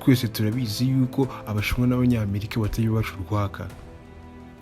Twese turabizi yuko Abashinwa n'Abanyamerika batari bacu urwaka.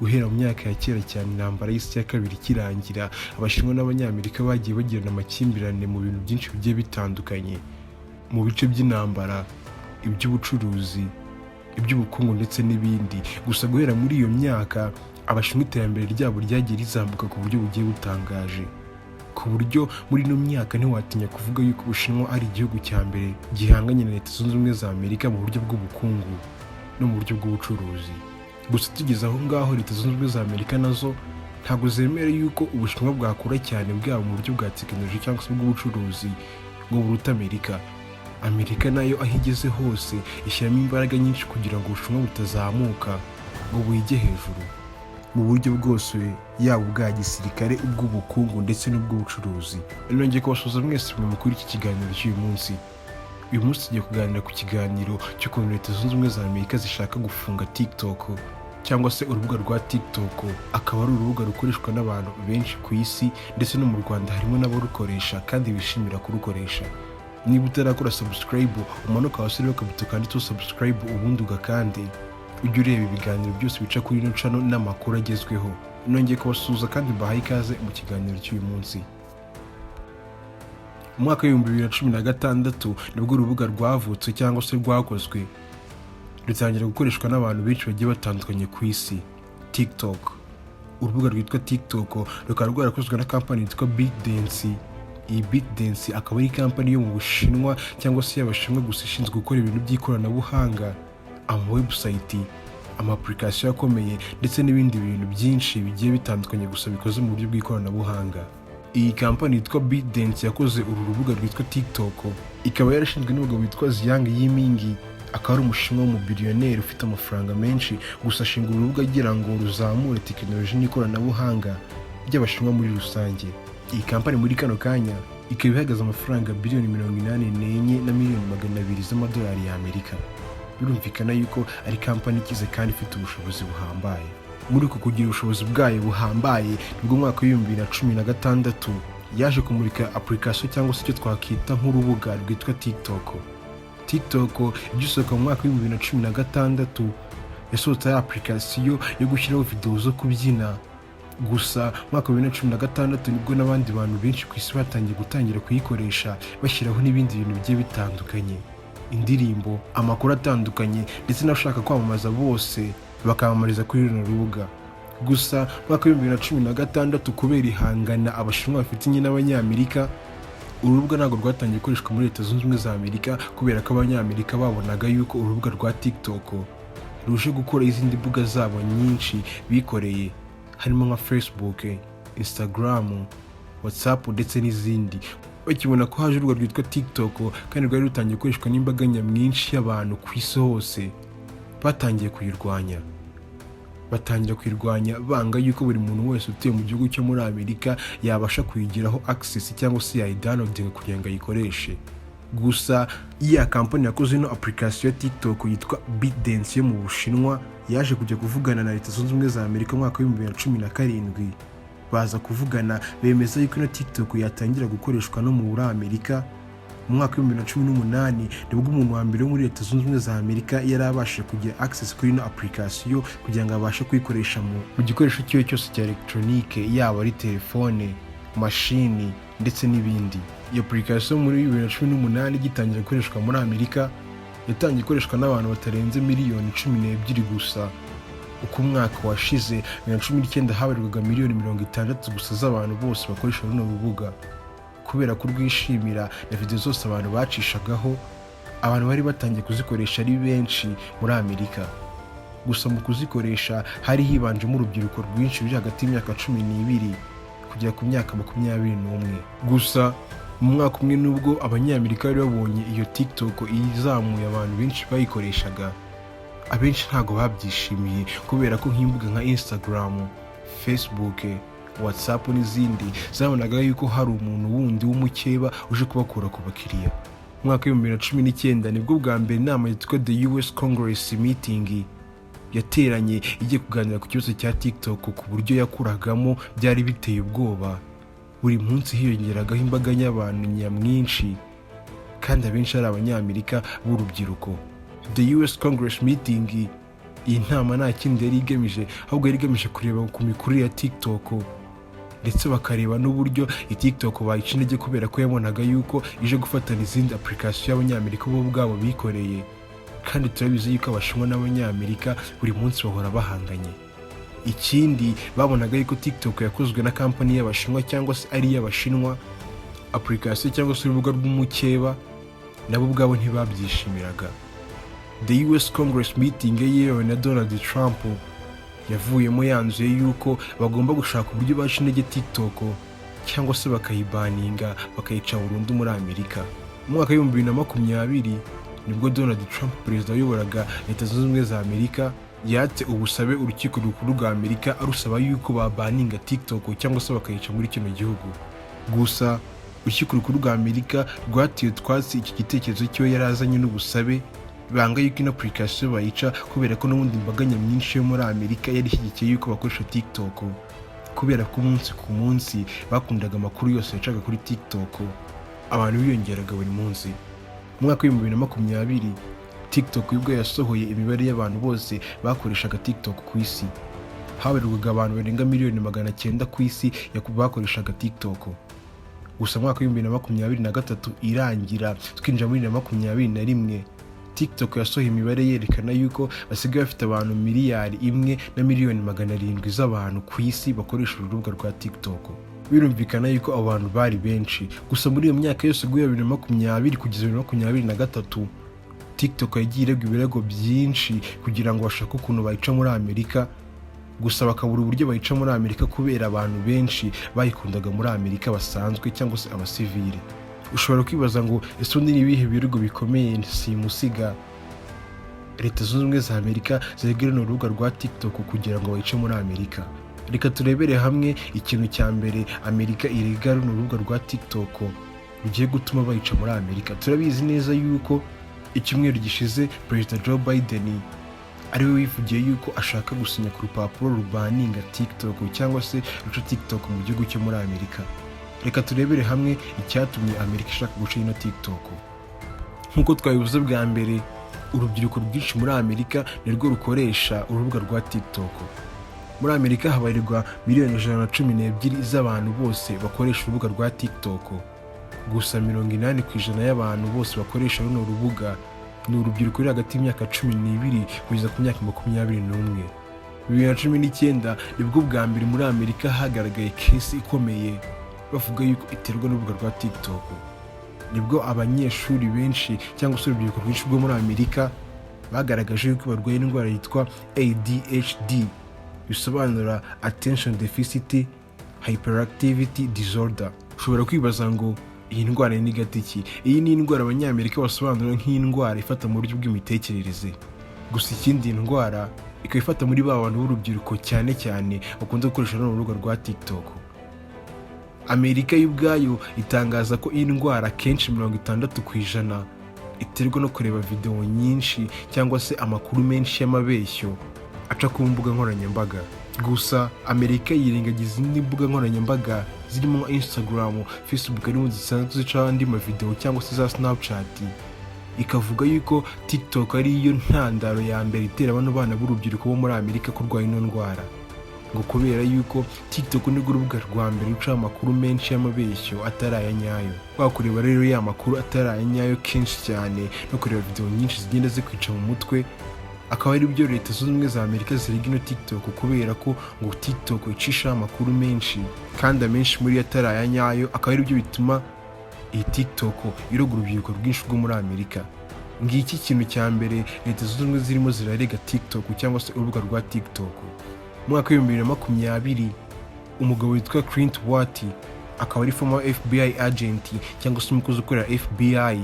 Guhera mu myaka ya kera cyane, intambara y'isi ya kabiri ikirangira, Abashinwa n'Abanyamerika bagiye bagirana amakimbirane mu bintu byinshi bigiye bitandukanye, mu bice by'intambara, iby'ubucuruzi, iby'ubukungu ndetse n'ibindi. Gusa guhera muri iyo myaka, Abashinwa iterambere ryabo ryagiye rizamuka ku buryo bugiye butangaje, ku buryo muri ino myaka ntiwatinya kuvuga yuko Ubushinwa ari igihugu cya mbere gihanganye na Leta Zunze Ubumwe za Amerika mu buryo bw'ubukungu no mu buryo bw'ubucuruzi. Gusa tugeze aho ngaho, Leta Zunze Ubumwe za Amerika nazo ntabwo zemera yuko Ubushinwa bwakura cyane, bwaba mu buryo bwa tekinoloji cyangwa se bw'ubucuruzi, ngo buruta Amerika. Amerika nayo aho igeze hose ishyiramo imbaraga nyinshi kugira ngo Ubushinwa butazamuka ngo buyijye hejuru mu buryo bwose, yaba ubwa gisirikare, ubw'ubukungu ndetse n'ubw'ubucuruzi. Nongeye kubasuhuza mwese mwe mukuri iki kiganiro cy'uyu munsi. Uyu munsi tugiye kuganira ku kiganiro cy'ukuntu Leta Zunze Ubumwe za Amerika zishaka gufunga TikTok, cyangwa se urubuga rwa TikTok, akaba ari urubuga rukoreshwa n'abantu benshi ku isi, ndetse no mu Rwanda harimo n'abarukoresha kandi bishimira kurukoresha. Niba utarakora subscribe, umanuka hasi urebe akabuto kanditseho subscribe, ubundi ugakande, ujye ureba ibiganiro byose bica kuri ino channel n'amakuru agezweho. Nongeye kubasuhuza kandi mbahaye ikaze mu kiganiro cy'uyu munsi. Mu mwaka wa 2016 nibwo urubuga rwavutse cyangwa se rwakozwe, rutangira gukoreshwa n'abantu benshi bagiye batandukanye ku isi, TikTok. Urubuga rwitwa TikTok rukaba rwarakozwe na kampani yitwa ByteDance. Iyi ByteDance akaba ari kampani yo mu Bushinwa cyangwa se y'Abashinwa gusa, ishinzwe gukora ibintu by'ikoranabuhanga, ama website, ama application akomeye ndetse n'ibindi bintu byinshi bigiye bitandukanye, gusa bikoze mu buryo bw'ikoranabuhanga. Iyi kampani yitwa ByteDance yakoze uru rubuga rwitwa TikTok ikaba yarashinzwe n'umugabo witwa Zhang Yiming, akaba ari Umushinwa w'umubiliyoneri ufite amafaranga menshi. Gusa ashinga uru rubuga agira ngo ruzamure tekinoloji n'ikoranabuhanga ry'Abashinwa muri rusange. Iyi kampani muri kano kanya ikaba ihagaze amafaranga biliyoni 84 na miliyoni 200 z'amadolari y'Amerika. Birumvikana yuko ari kampani ikize kandi ifite ubushobozi buhambaye. Muri uku kugira ubushobozi bwayo buhambaye, nibwo mu mwaka wa 2016 yaje kumurika application cyangwa se icyo twakita nk'urubuga rwitwa TikTok. TikTok igisohoka mu mwaka wa 2016 yasohotse ari application yo gushyiraho videwo zo kubyina gusa. Mu mwaka wa 2016 nibwo n'abandi bantu benshi ku isi batangiye gutangira kuyikoresha, bashyiraho n'ibindi bintu bigiye bitandukanye, indirimbo, amakuru atandukanye, ndetse n'abashaka kwamamaza bose bakamamariza kuri runo rubuga. Gusa mu mwaka wa 2016, kubera ihangana Abashinwa bafitanye n'Abanyamerika, uru rubuga ntabwo rwatangiye gukoreshwa muri Leta Zunze Ubumwe za Amerika, kubera ko Abanyamerika babonaga yuko urubuga rwa TikTok ruje gukora izindi mbuga zabo nyinshi bikoreye, harimo nka Facebook, Instagram, WhatsApp ndetse n'izindi. Bakibona ko haje urubuga rwitwa TikTok kandi rwari rutangiye gukoreshwa n'imbaga nyamwinshi y'abantu ku isi hose, batangiye kuyirwanya. Batangira kuyirwanya banga yuko buri muntu wese utuye mu gihugu cyo muri Amerika yabasha kuyigiraho access cyangwa se yayidownloadinga kugira ngo ayikoreshe. Gusa iya kampani yakoze ino application ya TikTok yitwa ByteDance yo mu Bushinwa yaje kujya kuvugana na Leta Zunze Ubumwe za Amerika mu mwaka wa 2017. Baza kuvugana, bemeza yuko ino TikTok yatangira gukoreshwa no muri Amerika. Mu mwaka wa 2018 nibwo umuntu wa mbere wo muri Leta Zunze Ubumwe za Amerika yari abashije kugira access kuri ino application kugira ngo abashe kuyikoresha mu gikoresho icyo ari cyo cyose cya elegitoronike, yaba ari telefone, mashini ndetse n'ibindi. Iyo application muri 2018 igitangira gukoreshwa muri Amerika, yatangiye ikoreshwa n'abantu batarenze miliyoni 12 gusa. Uko umwaka washize, 2019, habarirwaga miliyoni 60 gusa z'abantu bose bakoresha runo rubuga, kubera kurwishimira na video zose abantu bacishagaho. Abantu bari batangiye kuzikoresha ari benshi muri Amerika. Gusa mu kuzikoresha hari hibanjemo urubyiruko rwinshi ruri hagati y'imyaka 12 kugera ku myaka 21. Gusa mu mwaka umwe, nubwo Abanyamerika bari babonye iyo TikTok izamuye abantu benshi bayikoreshaga, abenshi ntabwo babyishimiye, kubera ko nk'imbuga nka Instagram, Facebook, WhatsApp n'izindi zabonaga yuko hari umuntu wundi w'umukeba uje kubakura ku bakiriya. Mu mwaka wa 2019 nibwo bwa mbere inama yitwa The US Congress Meeting yateranye igiye kuganira ku kibazo cya TikTok. Ku buryo yakuragamo byari biteye ubwoba. Buri munsi hiyongeragaho imbaga y'abantu nyamwinshi, kandi abenshi ari Abanyamerika b'urubyiruko. The US Congress meeting, iyi nama nta kindi yari igamije, ahubwo yari igamije kureba ku mikurire ya TikTok, ndetse bakareba n'uburyo iyi TikTok bayica intege, kubera ko yabonaga yuko ije gufatana izindi application y'Abanyamerika bo ubwabo bikoreye. Kandi turabizi yuko Abashinwa n'Abanyamerika buri munsi bahora bahanganye. Ikindi, babonaga yuko TikTok yakozwe na kampani y'Abashinwa cyangwa se ari iy'Abashinwa, application cyangwa se urubuga rw'umukeba, nabo ubwabo ntibabyishimiraga. The US Congress meeting yewe na Donald Trump yavuyemo yanzuye yuko bagomba gushaka uburyo baca intege TikTok cyangwa se bakayibaninga, bakayica burundu muri Amerika. Mu mwaka w'2020 nibwo Donald Trump, perezida wayoboraga Leta Zunze Ubumwe za Amerika, yatse ubusabe urukiko rukuru rwa Amerika, arusaba yuko babaninga TikTok cyangwa se bakayica muri kino gihugu. Gusa urukiko rukuru rwa Amerika rwateye utwatsi iki gitekerezo cyo yari azanye n'ubusabe, banga yuko ino application bayica, kubera ko n'ubundi imbaga nyamwinshi yo muri Amerika yari ishyigikiye yuko bakoresha TikTok, kubera ko umunsi ku munsi bakundaga amakuru yose yacaga kuri TikTok. Abantu biyongeraga buri munsi. Mu mwaka w'2020, TikTok ubwo yasohoye imibare y'abantu bose bakoreshaga TikTok ku isi, habarirwaga abantu barenga miliyoni 900 ku isi bakoreshaga TikTok. Gusa mu mwaka w'2023 irangira, twinjira muri 2021, TikTok yasohoye imibare yerekana yuko basigaye bafite abantu miliyari 1 na miliyoni 700 z'abantu ku isi bakoresha urubuga rwa TikTok. Birumvikana yuko abo bantu bari benshi. Gusa muri iyo myaka yose, guhera 2020 kugeza 2023, TikTok yagiye iregwa ibirego byinshi kugira ngo bashake ukuntu bayica muri Amerika, gusa bakabura uburyo bayica muri Amerika kubera abantu benshi bayikundaga muri Amerika basanzwe cyangwa se abasivile. Ushobora kwibaza ngo: "Ese ubundi ni ibihe birego bikomeye simusiga Leta Zunze Ubumwe za Amerika zirega runo rubuga rwa TikTok kugira ngo bayice muri Amerika?" Reka turebere hamwe ikintu cya mbere Amerika irega runo rubuga rwa TikTok rugiye gutuma bayica muri Amerika. Turabizi neza yuko icyumweru gishize Perezida Joe Biden ariwe wivugiye yuko ashaka gusinya ku rupapuro rubaninga TikTok cyangwa se ruca TikTok mu gihugu cyo muri Amerika. Reka turebere hamwe icyatumye Amerika ishaka guca ino TikTok. Nk'uko twabivuze bwa mbere, urubyiruko rwinshi muri Amerika nirwo rukoresha urubuga rwa TikTok. Muri Amerika habarirwa miliyoni 112 z'abantu bose bakoresha urubuga rwa TikTok. Gusa 80% y'abantu bose bakoresha runo rubuga ni urubyiruko ruri hagati y'imyaka 12 kugeza ku myaka 21. 2019 nibwo bwa mbere muri Amerika hagaragaye case ikomeye bavuga yuko iterwa n'urubuga rwa TikTok. Nibwo abanyeshuri benshi cyangwa se urubyiruko rwinshi rwo muri Amerika bagaragaje yuko barwaye indwara yitwa ADHD, bisobanura Attention Deficit Hyperactivity Disorder. Ushobora kwibaza ngo: "Iyi ndwara ni gati ki?" Iyi ni indwara Abanyamerika basobanura nk'indwara ifata mu buryo bw'imitekerereze. Gusa ikindi, iyi ndwara ikaba ifata muri ba bantu b'urubyiruko, cyane cyane bakunze gukoresha runo rubuga rwa TikTok. Amerika yo ubwayo itangaza ko iyi ndwara akenshi 60% iterwa no kureba videwo nyinshi cyangwa se amakuru menshi y'amabeshyo aca ku mbuga nkoranyambaga. Gusa Amerika yirengagiza izindi mbuga nkoranyambaga zirimo nka Instagram, Facebook n'ubundi zisanzwe zicaho andi mavidewo, cyangwa se za Snapchat, ikavuga yuko TikTok ariyo ntandaro ya mbere itera bano bana b'urubyiruko bo muri Amerika kurwara ino ndwara, ngo kubera yuko TikTok nirwo rubuga rwa mbere rucaho amakuru menshi y'amabeshyo atari aya nyayo. Wakureba rero ya makuru atari aya nyayo kenshi cyane no kureba videwo nyinshi zigenda zikwica mu mutwe, akaba ari byo Leta Zunze Ubumwe za Amerika zirega ino TikTok, kubera ko ngo TikTok icishaho amakuru menshi kandi amenshi muri yo atari aya nyayo, akaba ari byo bituma iyi TikTok iroga urubyiruko rwinshi rwo muri Amerika. Ngiki ikintu cya mbere Leta Zunze Ubumwe zirimo zirarega TikTok cyangwa se urubuga rwa TikTok. Mu mwaka w'2020, umugabo witwa Clint Watt, akaba ari former FBI agent cyangwa se umukozi ukorera FBI,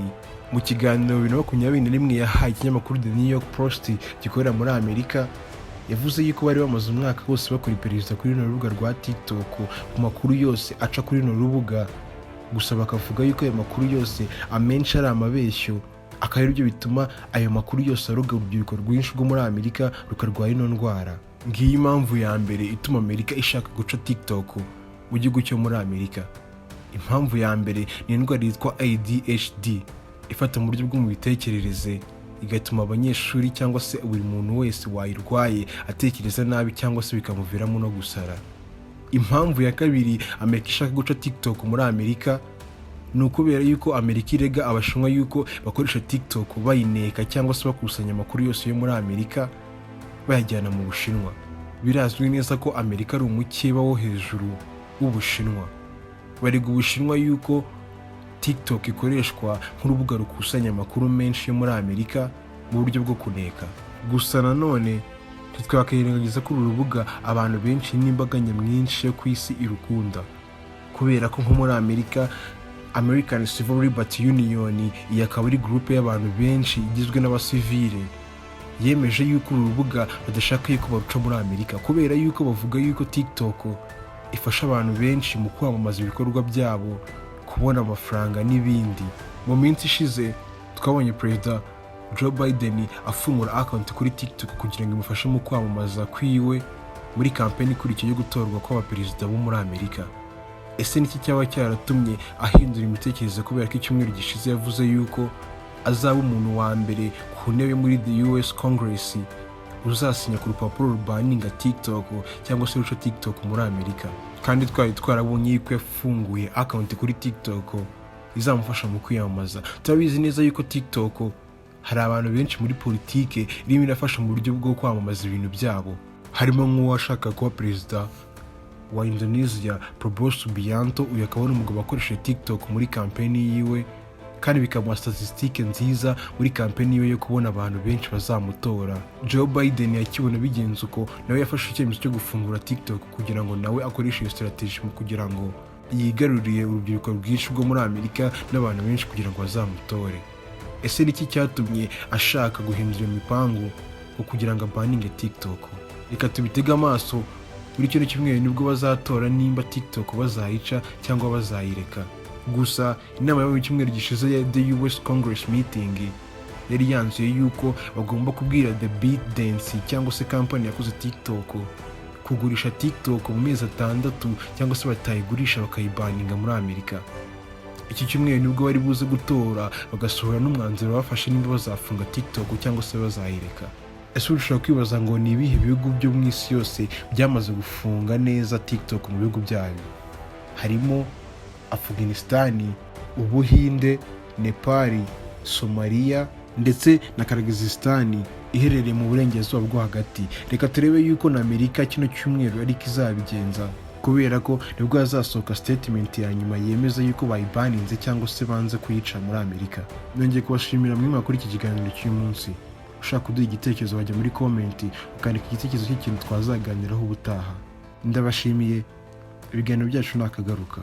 mu kiganiro 2021 yahaye ikinyamakuru The New York Post gikorera muri Amerika, yavuze yuko bari bamaze umwaka wose bakora iperereza kuri runo rubuga rwa TikTok, ku makuru yose aca kuri runo rubuga. Gusa bakavuga yuko ayo makuru yose amenshi ari amabeshyo, akaba aribyo bituma ayo makuru yose aroga urubyiruko rwinshi rwo muri Amerika rukarwara ino ndwara. Ngiyi impamvu ya mbere ituma Amerika ishaka guca TikTok mu gihugu cyo muri Amerika. Impamvu ya mbere ni indwara yitwa ADHD ifata mu buryo bwo mu mitekerereze. igatuma abanyeshuri cyangwa se buri muntu wese wayirwaye atekereza nabi cyangwa se bikamuviramo no gusara. Impamvu ya kabiri Amerika ishaka guca TikTok muri Amerika ni ukubera yuko Amerika irega Abashinwa yuko bakoresha TikTok bayineka cyangwa se bakusanya amakuru yose yo muri Amerika bayajyana mu Bushinwa. Birazwi neza ko Amerika ari umukeba wo hejuru w'Ubushinwa. Barega Ubushinwa yuko TikTok ikoreshwa nk'urubuga rukusanya amakuru menshi yo muri Amerika mu buryo bwo kuneka. Gusa nanone ntitwakwirengagiza ko uru rubuga abantu benshi n'imbaga nyamwinshi yo ku isi irukunda, kubera ko nko muri Amerika, American Civil Liberty Union, iyi akaba ari groupe y'abantu benshi igizwe n'abasivile, yemeje yuko uru rubuga badashaka yuko baruca muri Amerika, kubera yuko bavuga yuko TikTok ifasha abantu benshi mu kwamamaza ibikorwa byabo, kubona amafaranga n'ibindi. Mu minsi ishize twabonye Perezida Joe Biden afungura account kuri TikTok kugira ngo imufashe mu kwamamaza kwiwe muri kampeni ikurikiye yo gutorwa kw'abaperezida bo muri Amerika. Ese niki cyaba cyaratumye ahindura imitekerereze? Kubera ko icyumweru gishize yavuze yuko azaba umuntu wa mbere ku ntebe muri the US Congress uzasinya ku rupapuro rubaninga TikTok cyangwa se ruca TikTok muri Amerika, kandi twari twarabonye yuko yafunguye account kuri TikTok izamufasha mu kwiyamamaza. Turabizi neza yuko TikTok hari abantu benshi muri politike irimo irafasha mu buryo bwo kwamamaza ibintu byabo, harimo nk'uwashaka kuba perezida wa Indonesia, Prabowo Subianto. Uyu akaba ari umugabo wakoresheje TikTok muri kampeni yiwe, kandi bikamuha statisitike nziza muri kampeni yiwe yo kubona abantu benshi bazamutora. Joe Biden yakibona bigenze uko, nawe yafashe icyemezo cyo gufungura TikTok kugira ngo nawe akoreshe iyo strategy mu kugira ngo yigaruriye urubyiruko rwinshi rwo muri Amerika n'abantu benshi kugira ngo bazamutore. Ese niki cyatumye ashaka guhindura iyo mipangu ngo kugira ngo abaninge TikTok? Reka tubitege amaso. Muri kino cyumweru nibwo bazatora nimba TikTok bazayica cyangwa bazayireka. Gusa inama yo mu cyumweru gishize ya the US Congress meeting yari yanzuye yuko bagomba kubwira the ByteDance cyangwa se kampani yakoze TikTok kugurisha TikTok mu mezi 6, cyangwa se batayigurisha bakayibaninga muri Amerika. Iki cyumweru nibwo bari buze gutora, bagasohora n'umwanzuro bafashe nimba bazafunga TikTok cyangwa se bazayireka. Ese ushobora kwibaza ngo ni ibihe bihugu byo mu isi yose byamaze gufunga neza TikTok mu bihugu byayo? Harimo Afghanistan, Ubuhinde, Nepal, Somaliya ndetse na Kyrgyzstan iherereye mu burengerazuba bwo hagati. Reka turebe yuko na Amerika kino cyumweru ariko izabigenza, kubera ko nibwo hazasohoka statement ya nyuma yemeza yuko bayibaninze cyangwa se banze kuyica muri Amerika. Nongeye kubashimira mwe kuri iki kiganiro cy'uyu munsi. Ushaka kuduha igitekerezo, wajya muri comment ukandika igitekerezo cy'ikintu twazaganiraho ubutaha. Ndabashimiye, ibiganiro byacu ni akagaruka.